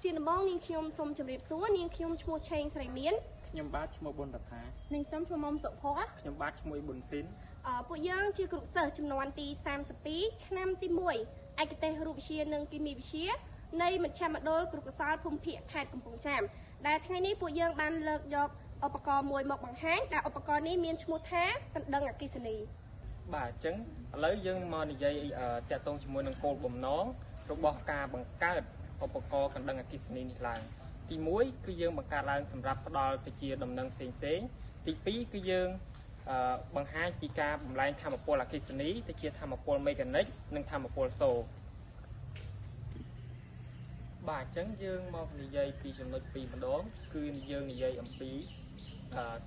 ជាដំបូងនាងខ្ញុំសូមជម្រាបសួរនាងខ្ញុំឈ្មោះឆេងស្រីមាន ខ្ញុំបាទឈ្មោះប៊ុនរដ្ឋា នាងខ្ញុំឈ្មោះមុំសុភ័ក្រ ខ្ញុំបាទឈ្មោះប៊ុនស៊ីន ពួកយើងជាគ្រូសិស្សចំនួនទី32ឆ្នាំទី1ឯកទេសរូបវិទ្យានិងគីមីវិទ្យានៃមជ្ឈមណ្ឌលគ្រូកសលភូមិភាគខេត្តកំពង់ចាមដែលថ្ងៃនេះពួកយើងបានលើកយកឧបករណ៍មួយមកបង្ហាញដែលឧបករណ៍នេះមានឈ្មោះថាកណ្ដឹងអគ្គិសនី បាទអញ្ចឹងឥឡូវយើងមកនិយាយតាក់ទងជាមួយនឹងគោលបំណងរបស់ការបង្កើតឧបករណ៍កណ្ដឹងអគ្គិសនីនេះឡើងទី1គឺយើងបង្កើតឡើងសម្រាប់ផ្ដល់ទៅជាដំណឹងផ្សេងៗទី2គឺយើងបង្ហាញពីការបំលែងធម្មពលអគ្គិសនីទៅជាធម្មពលមេកានិកនិងធម្មពលសូបាទអញ្ចឹងយើងមកនិយាយពីចំណុច2ម្ដងគឺយើងនិយាយអំពី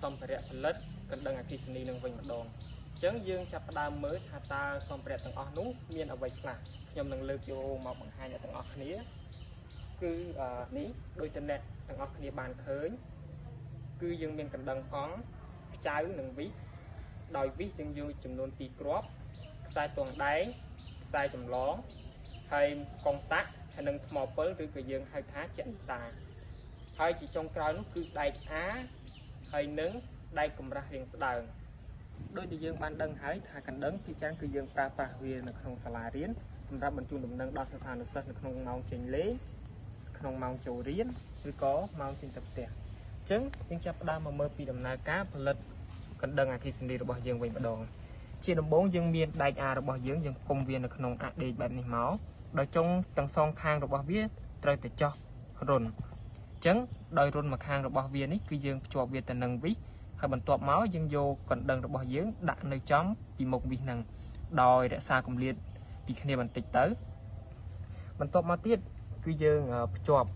សម្ភារៈផលិតកណ្ដឹងអគ្គិសនីនឹងវិញម្ដងអញ្ចឹងយើងចាប់ផ្ដើមមើលថាតើសម្ភារៈទាំងអស់នោះមានអ្វីខ្លះខ្ញុំនឹងលើកយកមកបង្ហាញអ្នកទាំងអស់គ្នាគឺនេះដោយតែអ្នកទាំងអស់គ្នាបានឃើញគឺយើងមានកណ្ដឹងកង់ខ្ចៅនិងវិសដោយវិសយើងយកចំនួន2គ្រាប់ខ្សែទងដែងខ្សែចម្លងហើយកុងតាក់ហើយនឹងថ្មពិលឬក៏យើងហៅថាចនិតាហើយជាចុងក្រោយនោះគឺដែកអាហើយនឹងដែកកម្រាស់រាងស្ដើងដោយដែលយើងបានដឹងហើយថាកណ្ដឹងភាគច្រើនគឺយើងប្រើប្រាស់វានៅក្នុងសាលារៀនសម្រាប់បញ្ជូនដំណឹងដល់សិស្សានុសិស្សនៅក្នុងម៉ោងចេញលេងក្នុងម៉ោងចូលរៀនឬក៏ម៉ោងចេញទៅផ្ទះអញ្ចឹងយើងចាប់ផ្ដើមមកមើលពីដំណើរការផលិតកណ្ដឹងអគ្គិសនីរបស់យើងវិញម្ដងជាដំបូងយើងមានដែកអារបស់យើងយើងផ្គុំវានៅក្នុងអាដេកបែបនេះមកដោយចុងទាំងសងខាងរបស់វាត្រូវតែចោះរុនអញ្ចឹងដោយរុនមួយខាងរបស់វានេះគឺយើងភ្ជាប់វាទៅនឹងវិសហើយបន្ទាប់មកយើងយកកណ្ដឹងរបស់យើងដាក់នៅចំពីមុខវិសហ្នឹងដោយរក្សាគម្លាតពីគ្នាបន្តិចទៅបន្ទាប់មកទៀតគឺយើងភ្ជាប់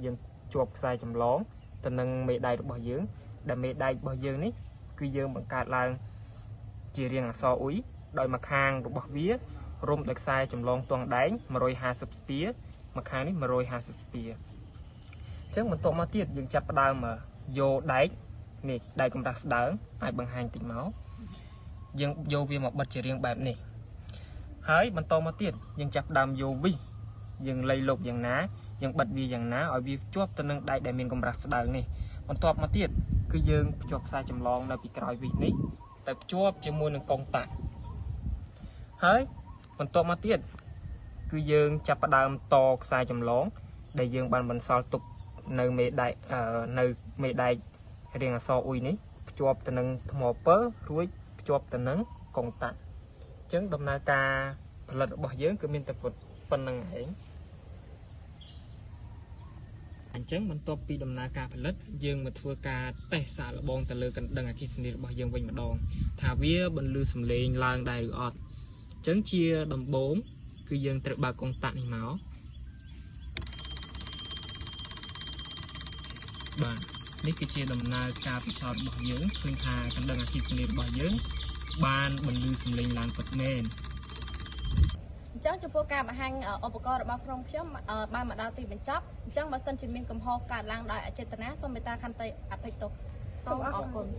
យើងជាប់ខ្សែចម្លងទៅនឹងមេដែករបស់យើងដែលមេដែករបស់យើងនេះគឺយើងបង្កើតឡើងជារាងអក្សរអ៊ុយដោយមួយខាងរបស់វារុំដោយខ្សែចម្លងទងដែង150ស្ពាមួយខាងនេះ150ស្ពាអញ្ចឹងបន្ទាប់មកទៀតយើងចាប់ផ្ដើមយកដែកនេះដែកកម្រាស់ស្ដើងអាចបង្ហាញតិចមកយើងយកវាមកបិទជារាងបែបនេះហើយបន្តមកទៀតយើងចាប់ផ្ដើមយកវិសយើងលៃលុកយ៉ាងណាយើងបិទវាយ៉ាងណាឲ្យវាជាប់ទៅនឹងដែកដែលមានកម្រាស់ស្ដើងនេះបន្ទាប់មកទៀតគឺយើងភ្ជាប់ខ្សែចម្លងនៅពីក្រោយវិសនេះទៅភ្ជាប់ជាមួយនឹងកុងតាក់ហើយបន្ទាប់មកទៀតគឺយើងចាប់ផ្ដើមតខ្សែចម្លងដែលយើងបានបន្សល់ទុកនៅមេដែកនៅមេដែករាងអក្សរអ៊ុយនេះភ្ជាប់ទៅនឹងថ្មពិលរួចភ្ជាប់ទៅនឹងកុងតាក់អញ្ចឹងដំណើរការផលិតរបស់យើងគឺមានតែប៉ុណ្្នឹងឯងអញ្ចឹងបន្ទាប់ពីដំណើរការផលិតយើងមកធ្វើការតេស្តសាកល្បងទៅលើកណ្ដឹងអគ្គិសនីរបស់យើងវិញម្ដងថាវាបន្លឺសំឡេងឡើងដែរឬអត់អញ្ចឹងជាដំបូងគឺយើងត្រូវបើកកុងតាក់នេះមកបាទនេះគឺជាដំណើរការពិសោធន៍របស់យើងឃើញថាកណ្ដឹងអគ្គិសនីរបស់យើងបានបន្លឺសំឡេងឡើងពិតមែន អញ្ចឹងចំពោះការបង្ហាញឧបករណ៍របស់ក្រុមខ្ញុំបានមកដល់ទីបញ្ចប់អញ្ចឹងបើសិនជាមានកំហុសកើតឡើងដោយអចេតនាសូមមេត្តាខន្តីអភ័យទោសសូមអរគុណ។